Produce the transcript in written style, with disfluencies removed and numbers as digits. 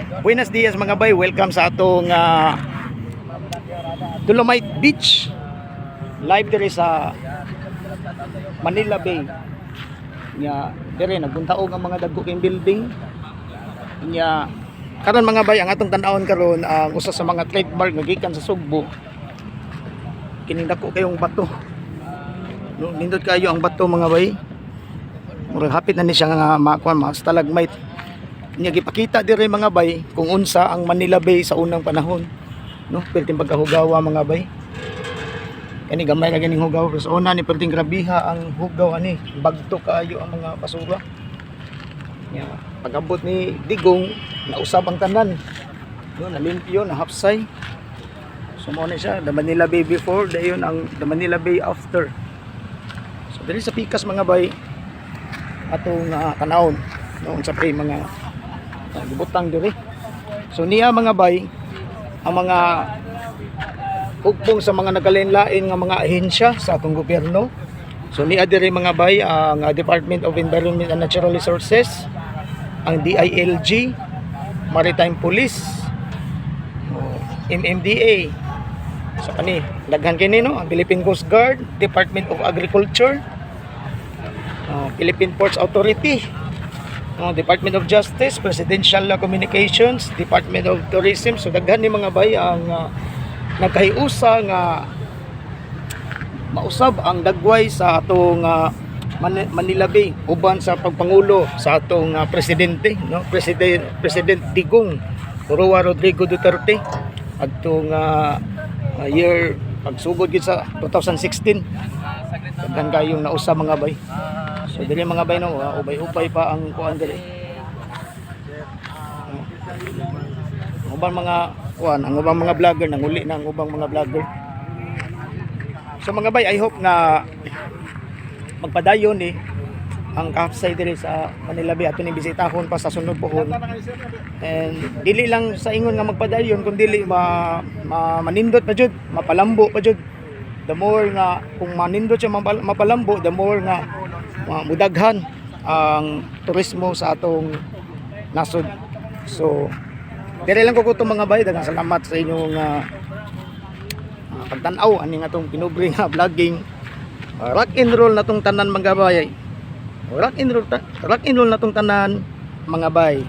Buenos dias, mga bay, welcome sa atong Dolomite Beach. Live diri sa Manila Bay. Nya diri nagbuntaog ang mga dagko kayong building. Nya karon, mga bay, ang atong tan-awon karon ang usa sa mga trademark nga gikan sa Sugbo. Kining dako kayong bato. No, nindot kayo ang bato, mga bay. Murag hapit na ni siya nga makuan, mga stalagmite. Nya gipakita diri, mga bay, kung unsa ang Manila Bay sa unang panahon. No, perting pagkahugawa, mga bay. Kani gamay ra ganing hugaw, pero sa una ni perting grabiha ang hugaw ani, bagto kaayo ang mga basura. Nya pag-abot ni Digong, nausab ang tanan. No, nalimpyo, nahapsay. So mao na siya, the Manila Bay before, dayon ang the Manila Bay after. So diri sa pikas, mga bay, atong tanawon, no, unsa pay mga gibutang diri. So niya, mga bay, ang mga hugpong sa mga nagkalain-lain nga mga ahensya sa atong gobyerno. So niya diri, mga bay, ang Department of Environment and Natural Resources, ang DILG, Maritime Police, oh, MMDA. So kani, daghan kini, no, ang Philippine Coast Guard, Department of Agriculture, Philippine Ports Authority, Department of Justice, Presidential Communications, Department of Tourism. So daghan ni, mga bay, ang nagkahiusa nga mausab ang dagway sa atong Manila Bay uban sa pagpangulo sa atong presidente, no, President President Digong Rua Rodrigo Duterte adtong year pagsugod gid sa 2016. Daghan kayong nausab, mga bay. So dili, mga bay, no, ubay-ubay pa ang kuan diri. Ang ubang mga kuan, ang ubang mga vlogger nanguli na ang ubang mga vlogger. So mga bay, I hope nga magpadayon ni ang kahapsay diri sa Manila Bay, ato ning bisitahon pa sa sunod pohon. And dili lang sa ingon nga magpadayon kun dili ma manindot pa jud, mapalambo pa jud. The more nga kung manindot siya, mapalambo, the more nga mudaghan ang turismo sa atong nasod. So dire lang ko gutom, mga bay. Daghang salamat sa inyong pagtan-aw ani nga atong pinubre nga vlogging. Rock and roll na tong tanan, mga bay. Rock and roll, rock and roll na tong tanan, mga bay.